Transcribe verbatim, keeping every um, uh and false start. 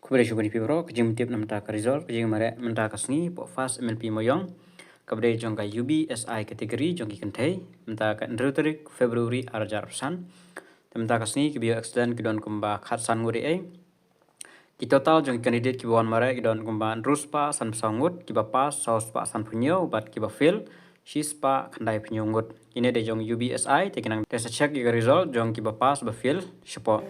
Khublei shibun ïa phi baroh. Ka jingtip namar ka result ka jingmareh mynta ka sngi hapoh first M L P Mawiong, kaba dei jong ka U B S I category jong ki kynthei, mynta ka hynriew tarik February ar hajar arphew san. Te mynta ka sngi kiba ïoh excellent ki don kumba khatsan ngut ïa ei. Ki total jong ki candidate kiba wan mareh ki don kumba hynriew spah sanphew saw ngut, kiba pass saw spah sanphew hynñiew bad kiba fail shi spah khyndaiphew hynñiew ngut. Ine dei jong U B S I, te ki nang te sa check ïa ka result jong kiba pass ba fail shapoh.